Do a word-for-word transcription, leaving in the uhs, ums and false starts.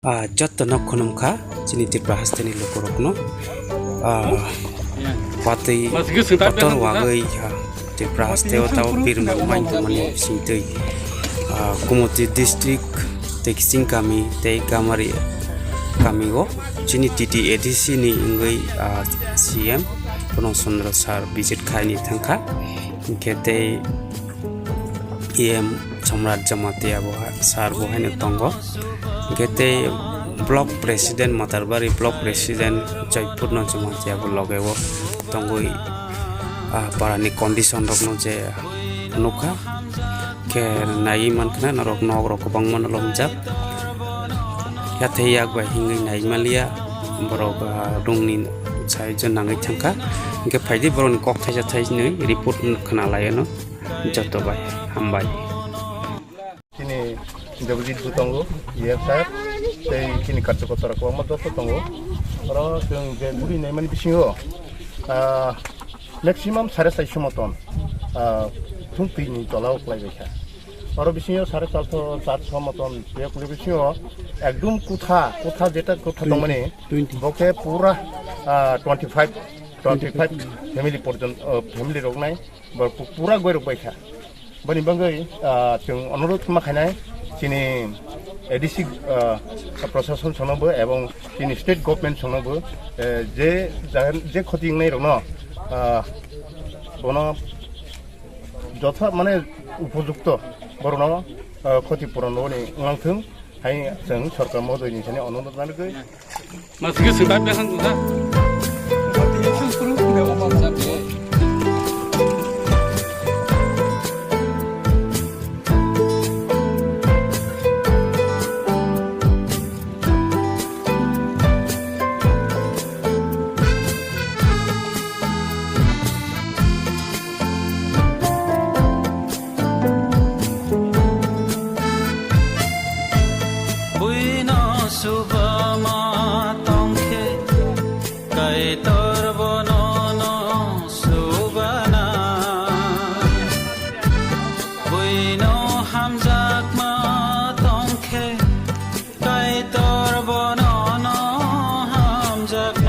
Ah, joto no khulumkha chini Tripura hasteni lukurokno. Ah, watwi kotor wagwi, ah, Tripura hasteo tao birman main tongmani bisingtwi, ah, Kumoti district tei Kising kami tei Gamari kami o chini T T A D C ni wngwi, ah, C M Purno Chandra sir visit khaini thangkha. Hwnkhe tei E M Samrat Jamatia bo ha-, sir bo haino tongo. Hwnkhe tei block president, Matarbari block president Joypurno Jamatia bo logeo tongwi, ah, parani condition rokno je nukha. Khe naiwi mankha norok, nok rok kwbangma no lomjak. Yathai yak bai hingwi nai manliya. Borok, ah, rungni saijo nangwi thangkha. Hwnkhe phaidi borokni kok thaisa thaisnwi report khna laiyano. Joto bai hambai. Chini Debojit bo tongo, E M sir, tei chini karchakota rok kwbangma joto tongo. Oro chwng je guri naimani bisingo, ah, maximum sare saiso moton, ah, thung twi ni tola o kwlai bai kha. Oro bisingo sare charso, charso moton je kwlai bisingo ekdum kutha, kutha jeta kutha tongmani, twenty. Bo khe pura, ah, twenty five, twenty five family porjon, ah, family rok nai. Bo pu-, pura goirok bai kha. Boni bagwi, ah, chwng onurodh ma khainai chini A D C, ah, prosason songnobo ebong chini state government songnobo, eh, je jagan, je khoti wngnai rokno, ah, bono jotha mane upojukto borokno, ah, khoti puron rwni wngthung hai chwng sorkar mohdoi ni sani onurodh janagwi. Mas ke sebab dah kan juga. Buino subama tongkhe, Kaitor bono no subana. Buino hamjakma tongkhe, Kaitor bono no hamjak